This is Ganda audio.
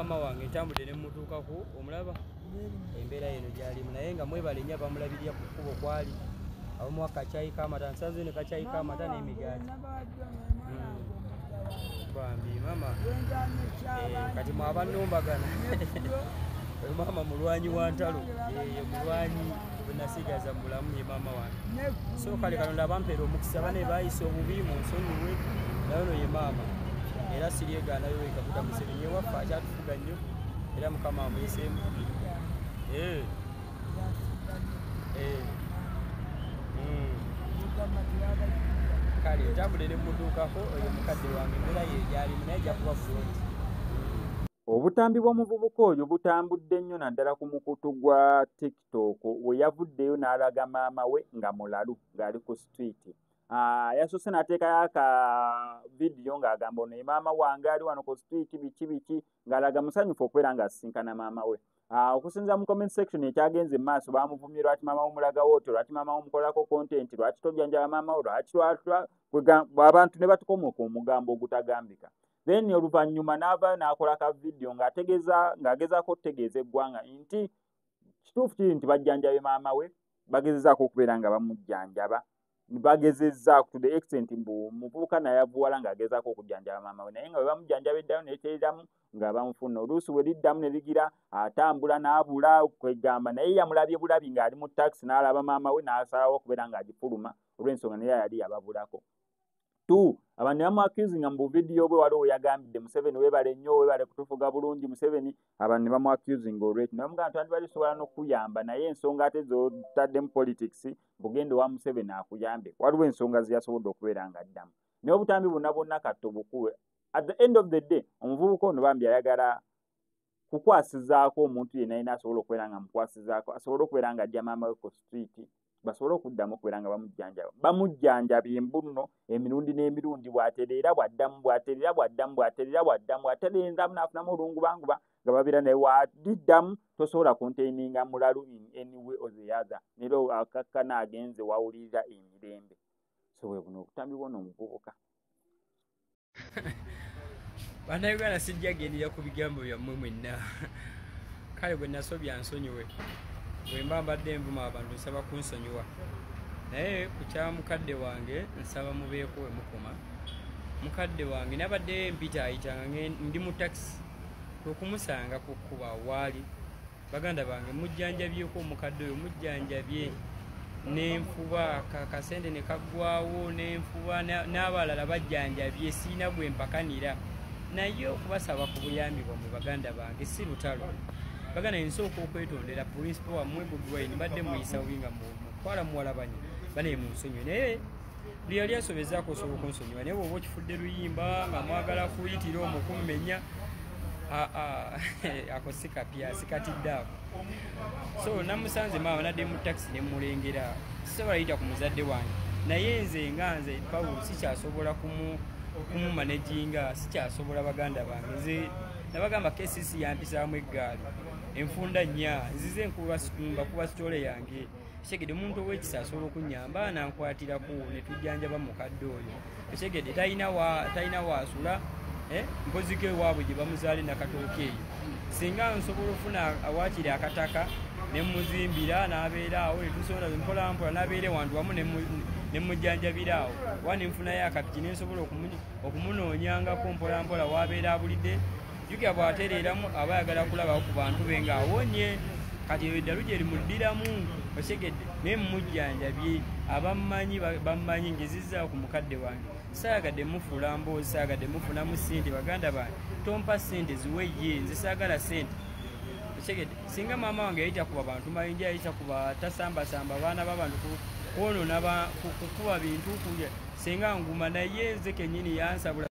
maama wange ntambudde ne mmutuukako, omulaba embeera yeno gy'alimu, naye nga mwebale nnyo abamulabirira ku kkubo kwali abamuwa kacyayi k'amata, nsanze ne kacyayi k'amata n'emigaati. Bambi maama, kati mwabannumbagana. Oyo maama mulwanyi wa ntalo, ye mulwanyi bwe nasigaza mu bulamu, ye maama wange. So kale Katonda abampeera omukisa, bane baayise obubi mu nsonyiwe, naye ono ye maama era siryegaana Yoweri Kaguta Museveni ewaffe akyatufuga nnyo, era Mukama amuyiseemu. Kale ntambudde ne mmutuukako, oyo mukadde wange embeera ye gy'alimu naye ejja kuba bulungi. Obutambi bw'omuvubuka oyo butambudde nnyo naddala ku mukutu gwa TikTok we yavuddeyo n'alaga maama we nga mulalu ng'ali ku street. Yasoose n'ateekayo aka vidiyo ng'agamba ono ye maama wange ali wano ku street biki biki, ng'alaga musanyufu okubeera ng'asisinkana maama we. Okusinziira mu comment section ekyagenze mu maaso baamuvumye lwaki maama wo omulagawo otyo, lwaki maama wo omukolako content, lwaki tojjanjaba maama wo, lwaki abantu ne batukomoka omugambo ogutagambika. Then oluvannyuma n'avaayo n'akola ka vidiyo ng'agezaako okutegeeza eggwanga nti kituufu kiri nti bajjanjabye maama we, bagezezaako okubeera nga bamujjanjaba, bagezezzaako to the extent mbu muvubuka naye avuwala ng'agezaako okujjanjaba maama we, naye nga bwe bamujjanjaba eddayo ne litereramu nga bamufuna, oluusi we liddamu ne ligira atambula n'abula, kwegamba naye yamulabye bulabi ng'ali mu takisi n'alaba maama we n'asalawo okubeera ng'agifuluma olw'ensonga naye yali yababulako. Two, abantu ne bamu-accusinga mu buvidiyo bwe waliwo we yagambidde Museveni weebale nnyo, weebale kutufuga bulungi Museveni, abantu ne bamu-accusinga olw'ekyo. Ne bamugamba nti twandibadde tusobola n'okukuyamba naye ensonga ate z'otaddemu politics bugende wa Museveni akuyambe. Waliwo ensonga ze yasobodde okubeera ng'addamu. Naye obutambi bwonna bwonna katto bukuwe. At the end of the day, omuvubuka ono bambi ayagala kukwasizaako omuntu yenna yenna asobola okubeera nga amukwasizaako, asobole okubeera ng'aggya maama we ku street, basobole okuddamu okubeera nga bamujjanjaba. Bamujjanjabye mbu nno emirundi n'emirundi, bw'atereera bw'addamu, bw'atereera bw'addamu, bw'atereera bw'addamu, bw'atereeramu n'afunamu olungubanguba nga babeera naye w'adiddamu tosobola containinga mulalu in any way or the other. Naye akakkana agenze wawulirira emirembe. So bwe buno obutambi bw'ono omuvubuka. Bannayuganda sijja gendera ku bigambo byammwe mwenna. Kale bwe nasobya nsonyiwe, bwe mba mbadde nvuma abantu nsaba kunsonyiwa, naye ku kya mukadde wange nsaba mubeeko we mukoma. Mukadde wange nabadde mpitaayitanga ndi mu takisi kwe kumusanga ku kkubo awaali. Baganda bange mujjanjabyeko omukadde oyo, mujjanjabye nenfuba kasente ne kaggwawo nenfuba n'abalala bajjanjabye, siina gwe mpakanira, naye okubasaba ku buyambi bwammwe baganda bange si lutalo. Baganda nsooka okwetondera principal wammwe Bobi Wine, mbadde muyisa bubi nga mutwala muwalabanye, banaye munsonyiwe, naye buli yali asobezaako osobola okunsonyiwa, naye bw'oba okifudde luyimba nga mwagala kuyitira omwo kummenya, ako si kapya, sikatidde ako. So namusanze maama nadde mu takisi ne mmulengera, sisobola yita ku muzadde wange, naye nze nga nze Pawulo sikyasobola kumumanaginga, sikyasobola baganda bange. Nze nabagamba KCC yampisaamu eggaali enfunda nnya, nzize nkuba sitole yange. Kitegedde omuntu ow'ekisa asobola okunnyamba nankwatirako ne tujjanjaba mukadde oyo. Kitegedde talina waasula, mpoziko ewaabwe gye bamuzaale Nakatooke eyo. Singa nsobola okufuna awaakiri akataka ne mmuzimbira n'abeera awo, ne tusobola mpola mpola n'abeera ewantu wamu ne mmujjanjabira awo, oba ne nfunayo akapiki ne nsobola okumunoonyangako mpola mpola w'abeera abulidde. Jjukira bw'atereeramu aba ayagala kulabako ku bantu be ng'awonye, kati eyo eddalu gye limuddiramu, okitegedde. Naye mmujjanjabye, abammanyi bammanyi ngezizzaako ku mukadde wange. Saagadde mufuula mboozi, saagadde mufunamu ssente. Baganda bange tompa ssente ziwe ye, nze saagala ssente, okitegedde. Singa maama wange yayita kuba bantu mayinja, yayita kuba tasambasamba baana b'abantu kwonoona kukuba bintu kulya, singa nguma, naye nze kennyini yansabula.